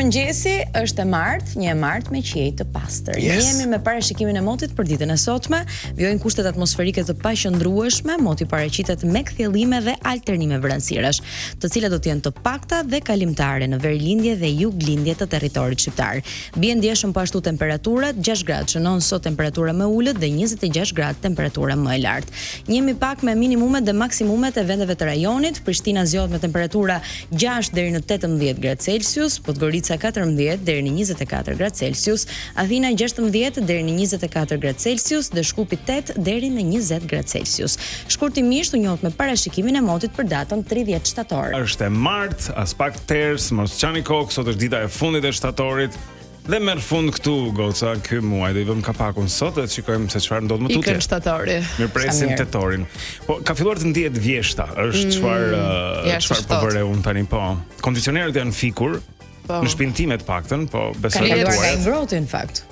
mëngjesi, është e martë, një e martë me qiej të pastër. Yes. Jemi me parashikimin e motit për ditën e sotme. Vijojnë kushtet atmosferike të paqëndrueshme, moti paraqitet me kthjellime dhe alternime vranësirash, të cilat do të jenë të pakta dhe kalimtare në verilindje dhe juglindje të territorit shqiptar. Bien ndjeshëm po ashtu temperaturat, 6 gradë shënon sot temperatura më e ulët dhe 26 gradë temperatura më e lartë. Njihemi pak me minimumet dhe maksimumet e vendeve të rajonit, Prishtina zgjohet me temperatura 6 deri në 18 gradë Celsius, Podgorica 14 deri në 24 gradë Celsius, Athina 16 deri në 24 gradë Celsius dhe Shkupi 8 deri në 20 gradë Celsius. Shkurtimisht u njohët me parashikimin e motit për datën 30 shtator. Është e martë, aspak ters, mos çani kokë, sot është dita e fundit e shtatorit. Dhe merr fund këtu goca ky muaj do i vëmë kapakun sot dhe të shikojmë se çfarë ndodh më tutje. Ikën shtatori. Mirëpresim tetorin. Po ka filluar të ndihet vjeshta, është mm, çfarë mm, ja, çfarë po vë re unë tani po. Kondicionerët janë fikur. Po. Në shpinë time të paktën, po besoj se tuaj. Ka i ngrohti në fakt.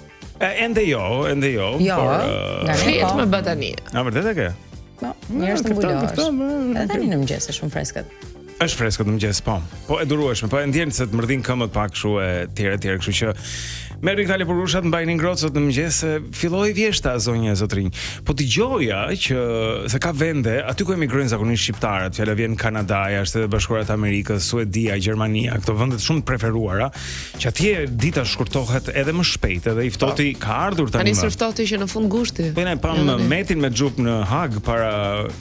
E, ende jo, ende jo, jo por uh, flihet po. me batanie. A vërtet e ke? Po, mirë është mbulohesh. Edhe tani në mëngjes është shumë freskët. Është freskët në mëngjes, po. Po e durueshme, po e ndjen se të mërdhin këmbët pak kështu e tjerë e tjerë, kështu që merrni këta lepurushat, mbajini ngrohtë sot në mëngjes se filloi vjeshta zonja e zotrinj. Po dëgjoja që se ka vende aty ku emigrojnë zakonisht shqiptarët, fjala vjen Kanadaja, Shtetet e Bashkuara të Amerikës, Suedia, Gjermania, këto vende shumë të preferuara, Që atje dita shkurtohet edhe më shpejt, edhe i ftohti po. ka ardhur tani. Ka nisur ftohti që në fund gushti. Po ne pamë Metin me xhup në Hag para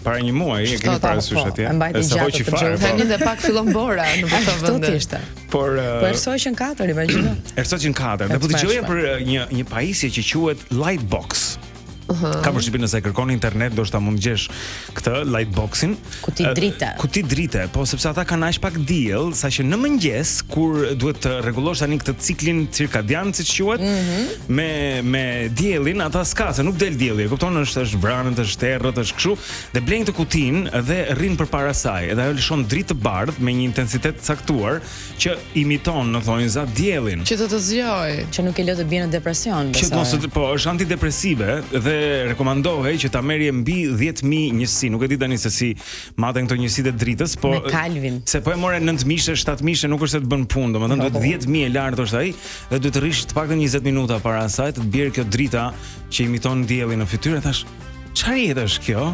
para një muaji, e keni parasysh po, atje. E sa hoqi fare. Po. Tani dhe pak fillon bora në këto vende. Ishte. Por po e soqën 4, imagjino. E soqën 4. Dhe po dëgjoja për një një pajisje që quhet Lightbox. Uh -huh. Kam përshtypjen nëse e kërkon në internet ndoshta mund të gjesh këtë lightboxin. Kuti drite. Kuti drite, po sepse ata kanë aq pak diell, saqë në mëngjes kur duhet të rregullosh tani këtë ciklin cirkadian siç quhet, mm -hmm. me me diellin, ata s'ka se nuk del dielli, e kupton, është është vranët, është errët, është kështu, dhe blejnë këtë kutinë dhe rrin përpara saj, edhe ajo lëshon dritë të bardhë me një intensitet të caktuar që imiton në thonjëza diellin. Që të të zgjojë. Që nuk e lë të bie në depresion, besoj. Që mos të, po, është antidepresive dhe rekomandohej që ta merrje mbi 10000 njësi. Nuk e di tani se si maten këto njësitë e dritës, po Me Kelvin. Se po e more 9000, 7000 nuk është se të bën punë, domethënë duhet 10000 e lartë është ai dhe duhet të rrish të paktën 20 minuta para saj të të bjerë kjo drita që imiton diellin në fytyrë, thash, çfarë jetë është kjo?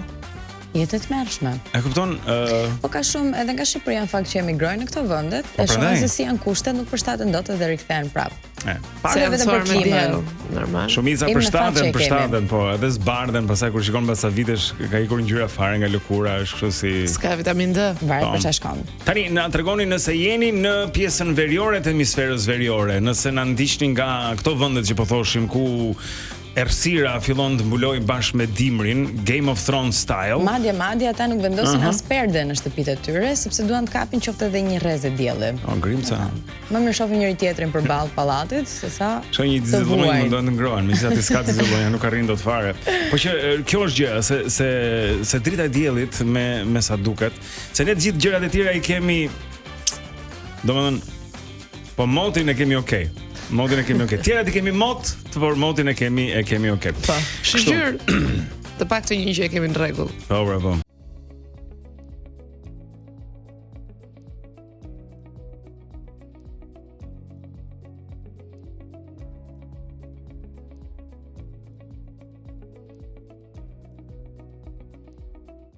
Jetë e tmerrshme. E kupton? Ë uh... Po ka shumë edhe nga Shqipëria në fakt që emigrojnë në këto vende, po, e shohin se si janë kushtet, nuk përshtaten dot edhe rikthehen prapë. E, pak se vetëm për klimën. Normal. Shumica përshtaten, përshtaten, po, edhe zbardhen, pastaj kur shikon pas ca vitesh ka ikur ngjyra fare nga lëkura, është kështu si S'ka vitamin D. Varet po. për çfarë shkon. Tani na tregoni nëse jeni në pjesën veriore të hemisferës veriore, nëse na ndiqni nga këto vendet që po thoshim ku Errësira fillon të mbulojë bashkë me dimrin, Game of Thrones style. Madje, madje ata nuk vendosin uh -huh. as perde në shtëpitë e tyre, sepse duan të kapin qoftë edhe një rreze dielli. O grimca. Më mirë shohin njëri tjetrin përballë pallatit, se sa Shoh një xixëllonjë mundohen të ngrohen, megjithatë s'ka xixëllonja, nuk arrin dot fare. Po që kjo është gjëja se se se drita e diellit me me sa duket, se ne të gjithë gjërat e tjera i kemi domethënë Po motin e kemi okay. Motin e kemi okay. Tjerat i kemi mot, por motin e kemi e kemi okay. Po. Shyqyr. Të paktën një gjë e kemi në rregull. Po, po, po.